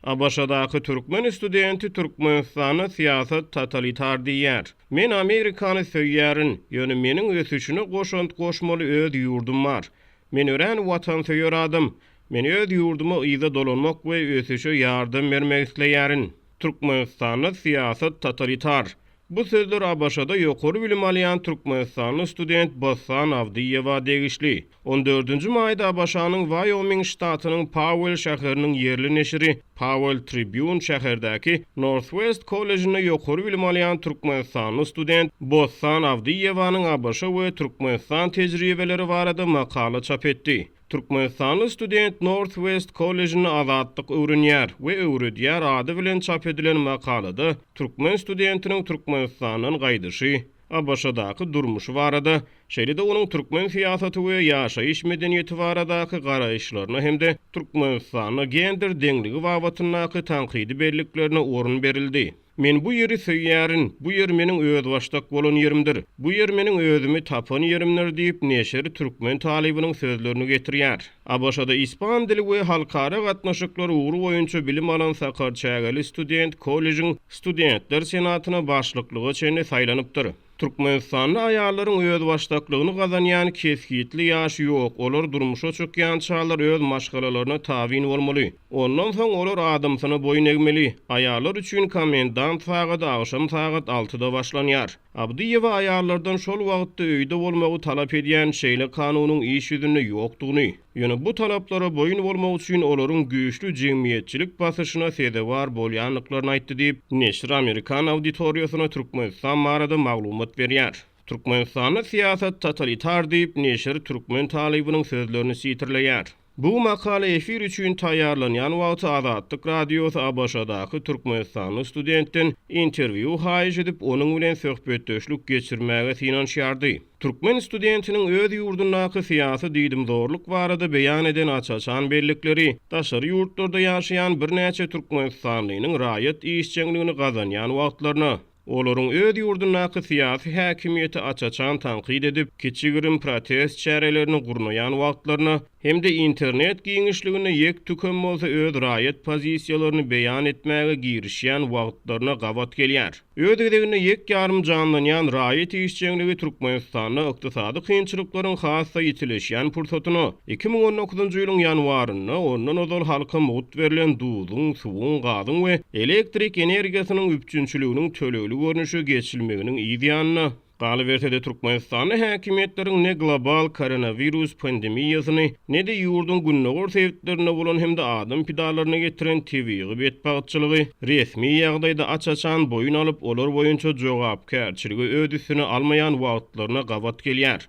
ABŞ-daky türkmen studenti Türkmenistanda syýasat totalitar diýýär. Men Amerikany söýýärin, ýöne meniň ösüşine goşant goşmaly öz ýurdum bar. Men örän watansöýer adam. Men öz ýurduma yza dolanmak we ösüşe ýardam bermek isleýärin. Türkmenistanda syýasat totalitar. Bu sözler ABŞ-da ýokary bilim alýan türkmenistanly student Bossan Awdyýewa degişli. On dördünji maýda ABŞ-nyň Waýoming ştatynyň Pauell şäheriniň ýerli neşiri Powell Tribune şäherdäki Northwest kollejinde ýokary bilim alýan türkmenistanly student Bossan Awdyýewanyň ABŞ we Türkmenistan tejribeleri barada makala çap etdi. Türkmenistanly student Northwest kollejinde azatlyk öwrenýär we öwredýär ady bilen çap edilen makalada türkmen studentiniň Türkmenistandan gaýdyşy, ABŞ-daky durmuşy barada, şeýle-de onuň türkmen syýasaty we ýaşaýyş medeniýeti baradaky garaýyşlaryna hem-de Türkmenistanda gender deňligi babatyndaky tankydy belliklerine orun berildi. Men bu ýeri söýýärin, bu ýer meniň özbaşdak bolan ýerimdir, bu ýer meniň özümi tapan ýerimdir diýip, neşir türkmen talybynyň sözlerini getirýär. ABŞ-da ispan dili we halkara gatnaşyklar ugry boýunça bilim alan sakarçägeli student kollejiň Studentler senatyna başlyklyga çenli saýlanypdyr. Türkmenistanda aýallaryň özbaşdaklygyny gazanýan kesgitli ýaş ýok, olar durmuşa çykýançalar öz maşgalalaryna tabyn bolmaly. Ondan soň olar adamsyna boýun egmeli. Aýallar üçin komendant sagady agşam sagat altyda başlanýar. Abdyýewa aýallardan şol wagtda öýde bolmagy talap edýän şeýle kanunyň iş ýüzünde ýokdugyny, ýöne bu talaplara boýun bolmak üçin olaryň güýçli jemgyýetçilik basyşyna sezewar bolýandyklaryny aýtdy diýip, neşir amerikan auditoriýasyna Türkmenistan barada maglumat berýär. Türkmenistanda syýasat totalitar diýip, neşir türkmen talybynyň sözlerini sitirleýär. Bu makala efir üçin taýýarlanýan wagty Azatlyk Radiosy ABŞ-daky türkmenistanly studentden interwýu haýyş edip, onuň bilen söhbetdeşlik geçirmäge synanyşýardy. Türkmen studentiniň öz ýurdundaky syýasy diýdimzorluk barada beýan eden aç-açan bellikleri daşary ýurtlarda ýaşaýan birnäçe türkmenistanlynyň raýat işjeňligini gazanýan wagtlaryna, Olaryň öz ýurdundaky syýasy häkimiýeti aç-açan tankyt edip, kiçi-girim protest çärelerini gurnaýan wagtlaryna hem-de internet giňişliginde ýek-tükem bolsa öz raýat pozisiýalaryny beýan etmäge girişýän wagtlaryna gabat gelýär. Öz gezeginde ýek-ýarym janlanýan raýat işjeňligi Türkmenistanda ykdysady kynçylyklaryň has-da ýitileşýän pursatyna, 2019-njy ýylyň ýanwarynda ondan ozal halka mugt berlen duzuň, suwuň, gazyň we elektrik energiýasynyň üpjünçiliginiň tölegli görnüşe geçilmeginiň yz ýanyna, galyberse-de Türkmenistanda häkimiýetleriň ne global koronawirus pandemiýasyny, ne-de ýurduň gündogar sebitlerinde bolan hem-de adam pidalaryna getiren tebigy betbagtçylygy resmi ýagdaýda aç-açan boýun alyp, olar boýunça jogapkärçiligi öz üstüne almaýan wagtlaryna gabat gelýär.